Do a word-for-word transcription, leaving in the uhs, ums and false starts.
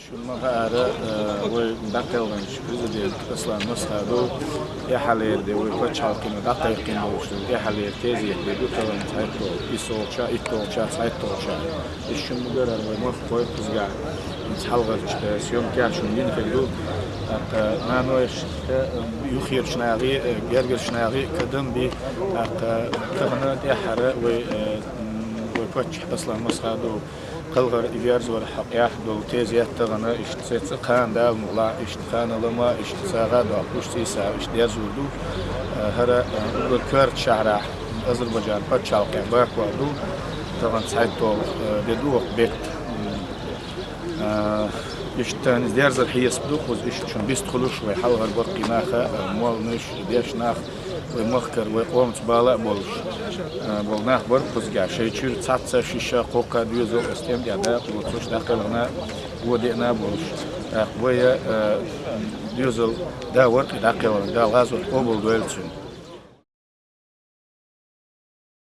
Шуна ма хаара, э, вай дӀакхелхинчу президент Аслан Масхадов тӀаьххьалера де вай пачхьалкхана дӀакхайкхина долуш ду, тӀаьххьалера тезет де ду тахана цхьайтта долу, иссолча, иттолча, цхьайттолча. Иза шуна ма гарара вай махкахой кхузахь, хӀинца хьалхарчу, э, съемкехь шуна гина хир ду. ТӀаккха, э, нанойшка, э, юххерчу нахе, э, гергарчу нахе кадам би, тӀаккха, э, тахана тӀаьххьара вай, э, м, вай паччахь Аслан Масхадов кхалхар и верзавар хьокъехь долу тезет тахана иштта цецъа кхана далла мукъ лахь, иштта кхана лама, иштта сагӀа а доккхуш цӀийса иштта дерзор ду. Э, хӀара, э, уггар коьрта шахьарахь Азербайджан пачхьалкхехь баккхор ду. Тахана цхьайттолгӀа, э, де ду оха бетта. М, э, иштта дерзар хьесап ду кхуза, иштта шуна бист хуьлуш вай хьалхара баккхий наха, э, молланаш, дешна нах, вай махкара, вай къомаца бала а болуш, а, болу нах бара кхузахь. Шайн чуьра цхьацца шиша кхоккха доьзал аса тӀеман тӀехь дакъа лоцуш дӀакхелхина, го деана а болуш. ТӀаккха вай, а, доьзал да вара кхин дӀакхелхина, Дала гӀазот къобалдойла цуьнан.